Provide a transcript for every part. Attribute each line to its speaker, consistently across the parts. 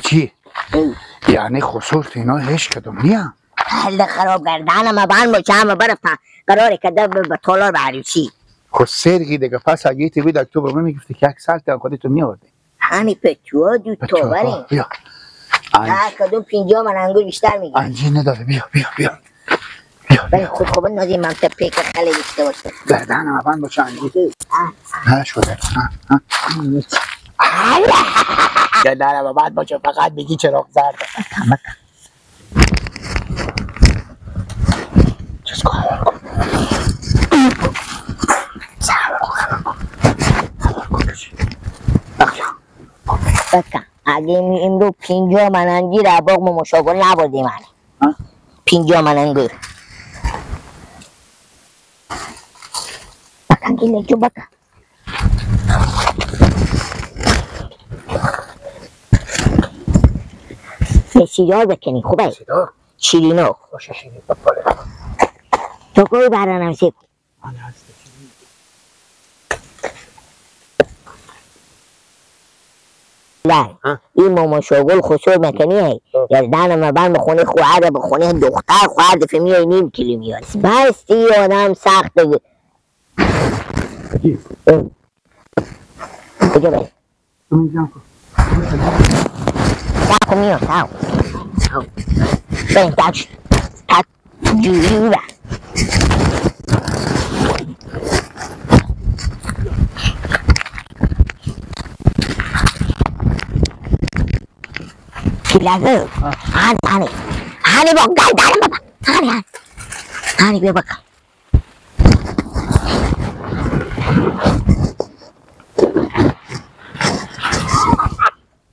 Speaker 1: حاجی یعنی خسرت اینا هیچ کدوم نیم.
Speaker 2: حل خراب گردن ما بان باشه ما برفتن قراره که به تالار به عروسی.
Speaker 1: خب سرگی دیگه پس اگه ایتی بید اکتبر میگفتی که یک سال تا خودتو میوردی.
Speaker 2: همین پتوها دو تا بریم.
Speaker 1: بیا.
Speaker 2: هر کدوم 50 من انگور بیشتر میگیره.
Speaker 1: انجیر نداره. بیا بیا بیا. بیا
Speaker 2: بیا. خود خوب نازی من تا پیک خیلی داشته باشه.
Speaker 1: گردن ما بند باشه انجیر. نشده. گردن ما بند باشه فقط میگی چراغ زرد. چیز کن.
Speaker 2: بکن اگه امرو 50 من انگیر باغ ما مشاغل نبردی من 50 من انگیر بکن گیله جو بکن سیدار بکنی خوبه شیرینو تو کوی برانم سیکو نه این ماما شاگل خسرو مکنی گردن ما بند خونه خواهر به خونه دختر خواهر دفعه میای نیم کیلو میاد بس دی آدم سخت بگی کجا بری؟ ساکو میاد ساکو بریم تاک تاک جوری بر لازم هانی هانی هانی با گردنم بابا هانی هانی هانی بیا بکن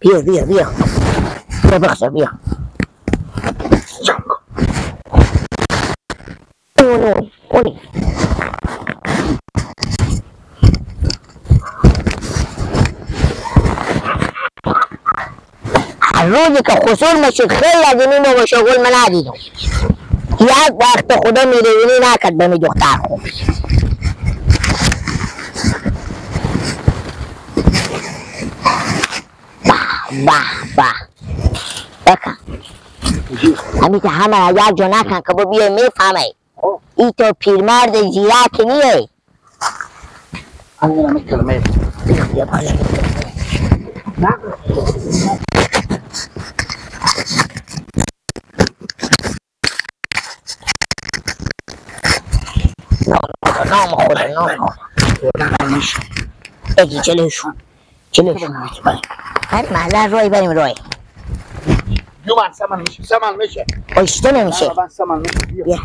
Speaker 2: بیا بیا بیا بیا بخشا بیا اونی اونی روزی که خسور میشد خیلی از اینی بابا شغل من ندیدم. یک وقت خدا میرونی نکرد به می دختر خوب. به به به بکن همین که همه یک جا نکن که با بیای میفهمه ای تو پیرمرد زیرک نیه.
Speaker 1: همین کلمه
Speaker 2: بیا بالا نام خدا نام خدا بگی جلوشون جلوشون هر محله رای بریم رای
Speaker 1: یومن سمن میشه سمن میشه
Speaker 2: آشته نمیشه
Speaker 1: سمن میشه
Speaker 2: بیا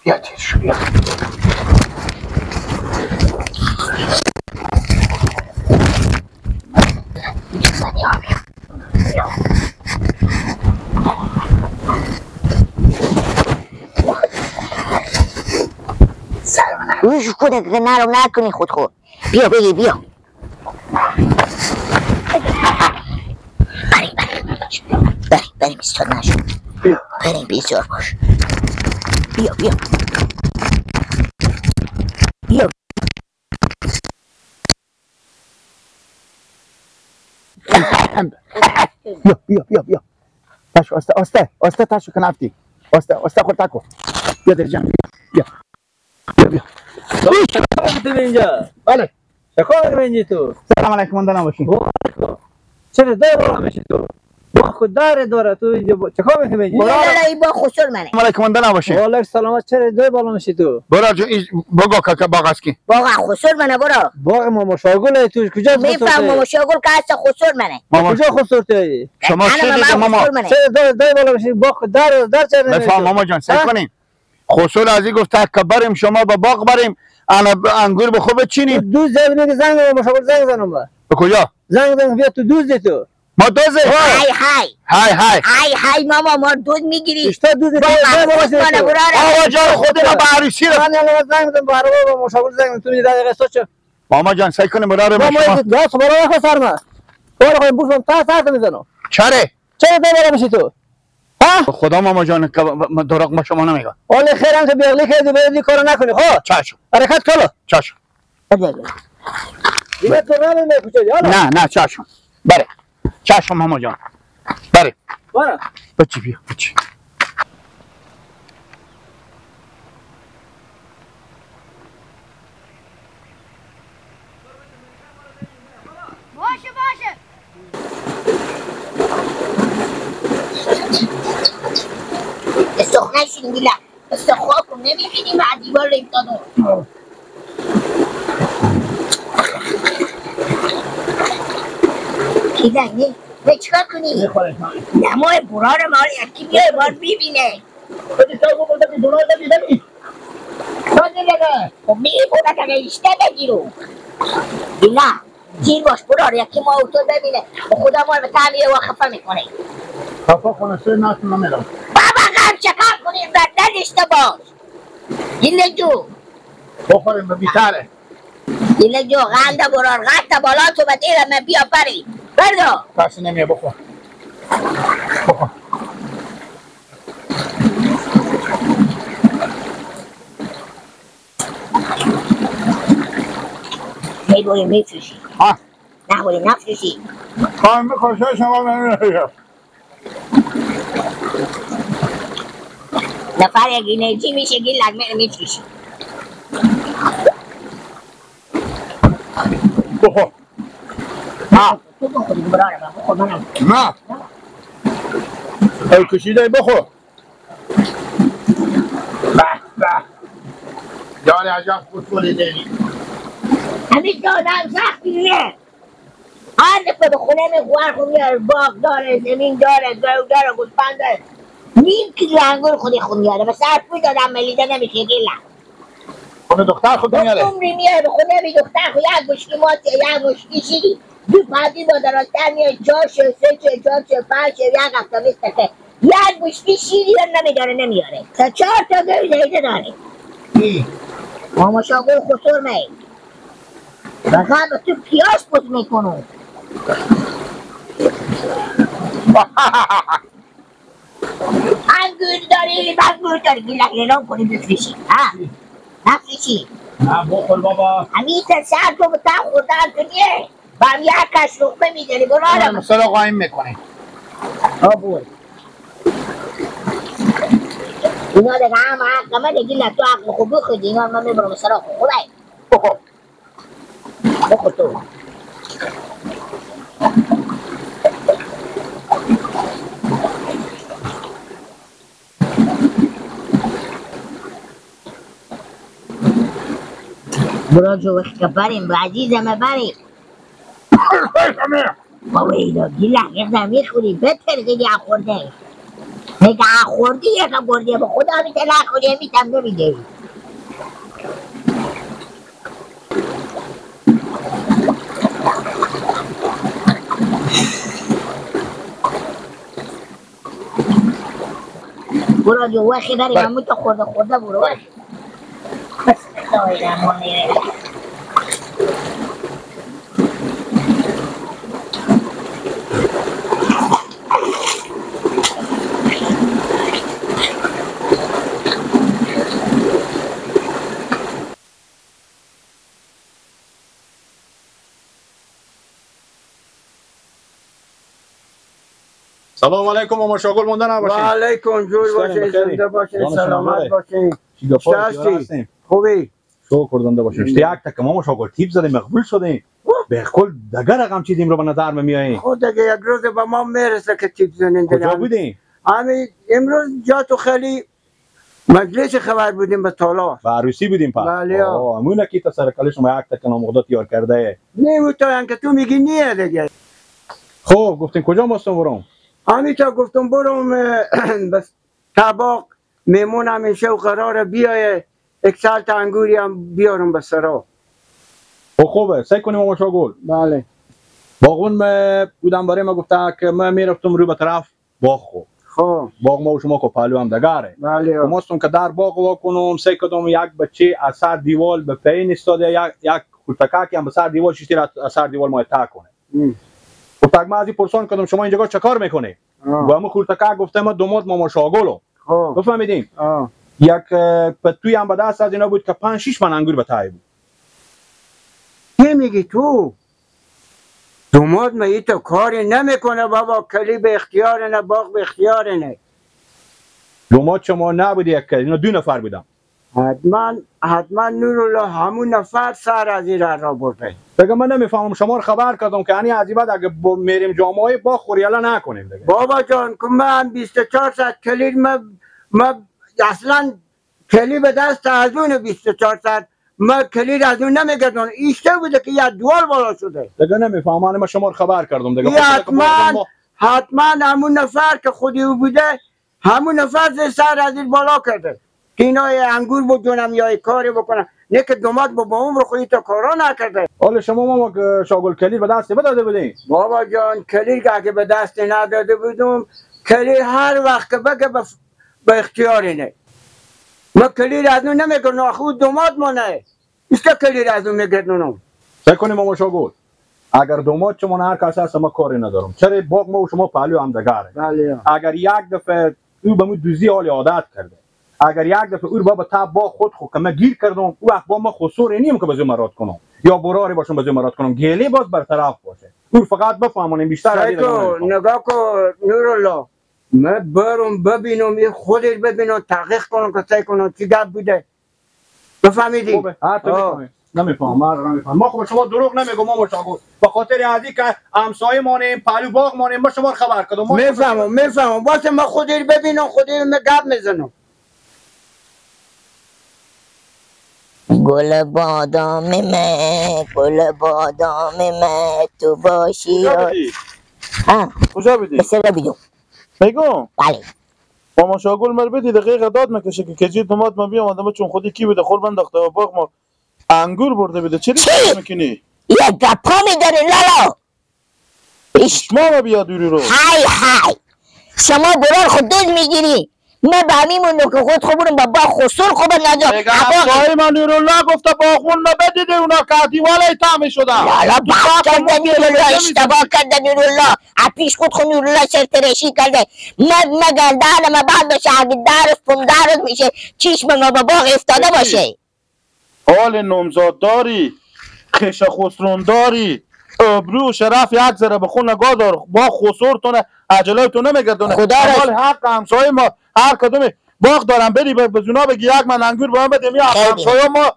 Speaker 1: بیا تیر بیا
Speaker 2: روش خودت که نرم نکنی خود خود بیا بگی بیا بریم بریم بریم بریم ایستاد نشو بریم بیزار باش بیا بیا بیا
Speaker 1: بیا بیا بیا بیا تاشو آسته آسته آسته تاشو کنافتی آسته آسته خود تاکو بیا در جان بیا بیا بیا
Speaker 3: چه اینجا؟
Speaker 1: بله
Speaker 3: چه کار می‌کنی تو؟
Speaker 1: سلام علیکم ماندانا باشین.
Speaker 3: چرا دار بالا میشی تو؟ با خود داره داره تو اینجا چه کار می‌کنی؟
Speaker 2: نه نه این با خسر منه.
Speaker 1: سلام علیکم ماندانا باشین.
Speaker 3: و علیکم سلام چرا دار بالا میشی تو؟
Speaker 1: برا جو این بگو کاکا باغ است کی؟
Speaker 2: باغ خسر منه برا.
Speaker 3: باغ ماما شاگل تو کجا خسر؟
Speaker 2: میفهم ماما شاگل که هست خسر منه.
Speaker 1: ماما
Speaker 3: کجا خسر تویی؟
Speaker 1: شما چه دیدی ماما؟
Speaker 3: چرا دار دار بالا میشی باغ دار دار چرا؟
Speaker 1: بفهم ماما جان سعی کنیم. خسر از این گفت که بریم شما به باغ بریم انگور به خوب چینیم.
Speaker 3: دوز زمینی که زنگ ماما شاگل زنگ زنم
Speaker 1: به کجا؟
Speaker 3: زنگ زنگ بیا تو دوز تو.
Speaker 1: ما دوزه
Speaker 2: های های
Speaker 1: های های
Speaker 2: های های ماما ما دود میگیری
Speaker 3: اشتا دوز
Speaker 1: آقا جان خود ما به عروسی رفت.
Speaker 3: من الان زنگ میزنم به عربا با مشاور زنگ تو دقیقه سوچ
Speaker 1: ماما جان سعی کنیم برای ما
Speaker 3: شما دست برای خود سر ما برای خود بوشم تا سر میزنم.
Speaker 1: چرا
Speaker 3: چرا دوباره میشی تو؟ ها؟
Speaker 1: خدا ماما جان دروغ ما شما نمیگم.
Speaker 3: اول خیرم تو بیغلی کردی باید این کارو نکنی. خب
Speaker 1: چشم.
Speaker 3: حرکت کلا.
Speaker 1: چشم.
Speaker 3: دیگه تو نمی‌ری کوچه یالا.
Speaker 1: نه نه چشم. بله. چشم ماما جان. بله.
Speaker 3: برو.
Speaker 1: بچی بیا بچی.
Speaker 4: باشه باشه.
Speaker 2: استخنشین دیلا استخواکم نمیبینیم از دیوار ریفتادو دیلا نه نه چیکار کنی؟ نمای برار ما یکی بیای بار میبینه خب میبونه که ایشته بگیرو دیلا تیر باش برار یکی ما اوتو ببینه و خدا ما رو به تعمیه و خفه میکنه
Speaker 1: خفه کنه سر ناتون نمیرم
Speaker 2: بابا غم چکار کنیم بر نداشته باش گیله جو
Speaker 1: بخوریم به بیتره
Speaker 2: گیله جو غنده برار غنده بالا تو به دیره من بیا پری بردار
Speaker 1: ترسی نمیه بخور بخور
Speaker 2: میبریم میفروشی
Speaker 1: ها
Speaker 2: نخوریم نفروشی
Speaker 1: خواهیم بخور شما نمیفروشم
Speaker 2: نفر یک انرژی میشه گیر لگمه رو میفروشی
Speaker 1: بخور نه
Speaker 2: تو بخوری براره من بخور منم
Speaker 1: نه ای کشیده بخور به به جان عجب خودخوری داری
Speaker 2: همین دادم سخت بیره هر دفعه به خونه میخوار خود میاره باغ داره زمین داره گاو داره گوسفند داره نیم کیلو انگور خودی خون میاره به سر پول دادم ملیده نمیشه گیلم
Speaker 1: خونه دختر خود میاره
Speaker 2: عمری میاره به خونه می دختر خود یک بشکی ماته یک بشکی شیری دو پدی با درازتر میاره 4 شه 3 شه 4 شه 5 شه یک هفته میستکه یک بشکی شیری هم نمیداره نمیاره تا 4 تا گوی زیده داره ماما شاگل خسور می فقط به تو پیاز پوست میکنم انگور داری انگور داری گیلک نرام کنی بفروشی ها نفروشی
Speaker 1: نه بخور بابا
Speaker 2: همین سر تو به تا خوردن تو نیه با هم یک کش لقمه میداری برادم
Speaker 1: مثلا قایم میکنی
Speaker 2: ها بود اینا دیگه هم حق من دیگه تو حق خوب بخوری اینا من میبرم سرا خوبه
Speaker 1: بخور
Speaker 2: بخور تو برو جو وقت بریم عزیزم بریم بابا اینا گیلک یکدم میخوری بترقیدی خورده نگه خوردی یکم خوردی به خدا میته نخوری میتم نمیده برو جو وقتی بریم همون تو خورده خورده برو بس الله الرحمن الرحیم
Speaker 5: سلام علیکم ماما شاگل مونده نباشین.
Speaker 6: و علیکم جور باشین زنده باشین سلامت باشین. هستی؟ خوبی؟
Speaker 5: شکر زنده باشین. یک تک ماما شاگل تیپ زدیم مقبول شدیم. به کل دگر رقم چیزیم رو به نظر میایین.
Speaker 6: خود دیگه یک روز به ما میرسه که تیپ زنین.
Speaker 5: کجا بودیم؟
Speaker 6: همین امروز جا تو خیلی مجلس خبر بودیم به تالار.
Speaker 5: و عروسی بودیم پس.
Speaker 6: بله.
Speaker 5: همونه که تا سر کله شما یک تک نامغدات یار کرده.
Speaker 6: نه او تا که تو میگی نیه دیگه.
Speaker 5: خب گفتین کجا ماستم برم؟
Speaker 6: همیتا گفتم برم بس طباق میمون همیشه و قراره بیایه یک سالت انگوری هم بیارم به سرا.
Speaker 5: خوبه سعی کنیم ماما شاگل.
Speaker 6: بله.
Speaker 5: باغون بودم برای ما گفته که من میرفتم رو به طرف باغ خو.
Speaker 6: خب
Speaker 5: باغ ما و شما که پهلو هم دگاره.
Speaker 6: بله.
Speaker 5: ماستم که در باغ وا کنم سعی کدم یک بچه از سر دیوال به پایین ایستاده یک خورتکه هم به سر دیوال شیشتی از سر دیوال ما تا کنه. گفت ما از این پرسان کردم شما اینجا چه کار میکنی؟ و همون خورتکه گفته ما دومات ماما شاگلو بفهمیدیم. یک پتوی هم به دست از اینا بود که 5-6 من انگور به تای بود.
Speaker 6: چی میگی تو؟ دومات ما ای تو کاری نمیکنه بابا، کلی به اختیار نه، باغ به اختیار نه.
Speaker 5: دومات شما نبودی، یک اینا 2 نفر بودم.
Speaker 6: حتما نورالله همون نفر سر از این را برده.
Speaker 5: دیگه من نمیفهمم، شما رو خبر کردم که یعنی از این بعد اگه میریم جامعه با خوریاله نکنیم دیگه.
Speaker 6: بابا جان که من 24 ساعت کلید ما اصلا کلید به دست از اون 24 ساعت ما کلید از اون نمیگردون. ایشته بوده که یه دوال بالا شده.
Speaker 5: دیگه نمیفهمم، من شما رو خبر کردم دیگه.
Speaker 6: حتما همون نفر که خودی او بوده، همون نفر سر از این بالا کرده که اینا انگور بجونم یا کاری بکنم، نه که دومات با عمر خودی تا کارا نکرده.
Speaker 5: حالا شما ماما شاگل کلید به دست بداده بودین؟
Speaker 6: بابا جان کلید که به دست نداده بودم، کلید هر وقت که بگه به اختیار اینه. ما کلید از اون نمیگردونم، آخه او دومات مانه ایستا کلید از اون میگردونم.
Speaker 5: سعی کنیم ماما شاگل، اگر دومات شما هر کس هست ما کاری ندارم، چرا باغ ما و شما پهلو هم دگاره.
Speaker 6: بله.
Speaker 5: اگر یک دفعه او به مو دوزی حال عادت کرده، اگر یک دفعه او بابا تا با خود خو که من گیر کردم، او وقت با ما خسور نیم که بزو مراد کنم یا براری باشم بزو مراد کنم، گلی باز برطرف باشه. او فقط بفهمونیم بیشتر.
Speaker 6: نگاه کن نورالله، من برم ببینم، این خودش ببینم، تحقیق کنم که سعی کنم چی گپ بوده. بفهمیدی؟
Speaker 5: خوبه، هر تو میفهمی. نمیفهم. ما خب شما دروغ نمیگم ماما شاگل، به خاطر از اینکه همسایه مانیم، پهلو باغ مانیم، ما شما رو خبر کردم.
Speaker 6: میفهمم واسه ما خودش ببینم، خودش گپ میزنم.
Speaker 2: گل بادام من، گل بادام من، تو باشی.
Speaker 7: کجا بدی؟
Speaker 2: بسیار بیدم.
Speaker 7: میگم؟
Speaker 2: بله.
Speaker 7: ماما شاگل مر بدی دقیقه داد میکشه که کجی دومات ما بیام آدم چون خودی کی بوده خور بنداخته و باغ ما انگور برده بوده. چی میکنی؟
Speaker 2: یه گپا میداری لالا.
Speaker 7: شما بیا دوری رو.
Speaker 2: های های شما برار خود دوز میگیری، من به همین مونده که خود خوبونم با باغ خسور خوب نجا.
Speaker 7: میگم من نورالله گفته باغون ما بدیده اونا که دیواله تعمی شدن.
Speaker 2: لالا بحث کرده نورالله، اشتباه کرده نورالله، پیش خود خود نورالله سرترشی کرده. من مگر دهن ما بعد باشه، اگه 10 روز 15 روز میشه چشم ما با باغ افتاده باشه.
Speaker 7: حال نامزاد داری، خش خسرون داری، ابرو شرف یک ذره به خون نگاه دار، با خسورتونه عجله تو نمیگردونه.
Speaker 2: خدا
Speaker 7: را حق همسایه ما هر کدوم باغ دارم بری به زونا بگی یک من انگور به من بده، می همسایه ما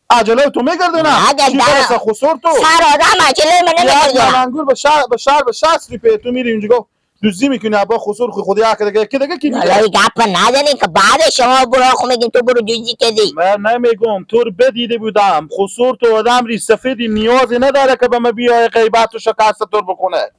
Speaker 7: عجله تو میگردونه. چی برسه خسور تو
Speaker 2: سر آدم عجله من نمیگردونه.
Speaker 7: یک من انگور به شهر به 60 روپیه تو میری اونجا دوزی میکنی با خسور خود یک دیگه کی دیگه کی میگه.
Speaker 2: حالا گپ نزنی که بعد شما برو خو میگین تو برو دوزی کردی.
Speaker 7: من نمیگم، تو رو بدیده بودم. خسور تو آدم ری سفیدی نیازی نداره که به من بیای غیبت و شکست تو بکنه.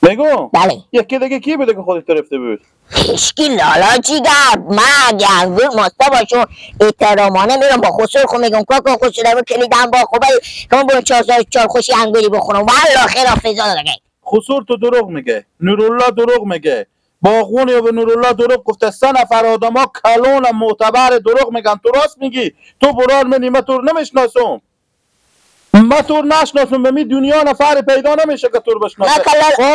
Speaker 7: میگم
Speaker 2: بله.
Speaker 7: یکی دیگه کی بوده که خودت رفته بود؟
Speaker 2: هیچکی لالا چی گپ. من اگه انگور ماستا باشم احترامانه میرم با خسور خو میگم کاکا خسور رو کلیدم با خوبه که من برم 4 خوشی انگوری بخورم. والله خیر حافظا دیگه.
Speaker 7: خسور تو دروغ میگه، نورالله دروغ میگه، باغون یا به نورالله دروغ گفته. 3 نفر آدما کلون معتبر دروغ میگن، تو راست میگی. تو برار منی، من تو رو نمیشناسم، ما تو رو نشناسم، به می دنیا نفر پیدا نمیشه که تو رو بشناسه.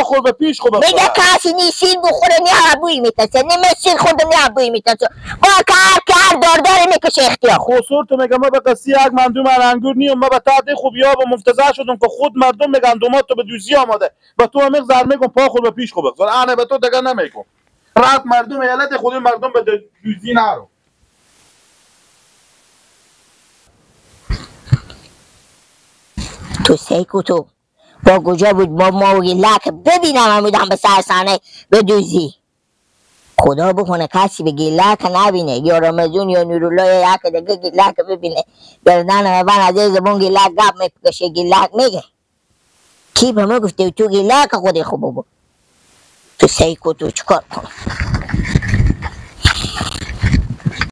Speaker 7: خور به پیش خوب
Speaker 2: میگه کسی نیست بخوره نه بوی میتاسه، نه مسیر خودم نه بوی میتاسه. با کار داردار میکشه اختیار.
Speaker 7: خسور تو میگه ما به قصی یک من دو من انگور نیم، ما به تعدی خوب یا به مفتزه شدم که خود مردم میگن دومات تو به دوزی آماده. به تو هم زر میگم پا خور به پیش خوب بگذار، انا به تو دیگه نمیگم. رات مردم ایالت خود مردم به دوزی نرو.
Speaker 2: تو سیکو تو با کجا بود با ما و لک ببینم هم بودم به سر صحنه به دوزی. خدا بکنه کسی به گیلک نبینه، یا رمضان یا نورالله یا یک دیگه گیلک ببینه گردن من از زبون گیلک گپ میکشه، گیلک میگه کی به ما گفته تو گیلک خودی خوب بابا. تو سیکو تو چیکار کنم؟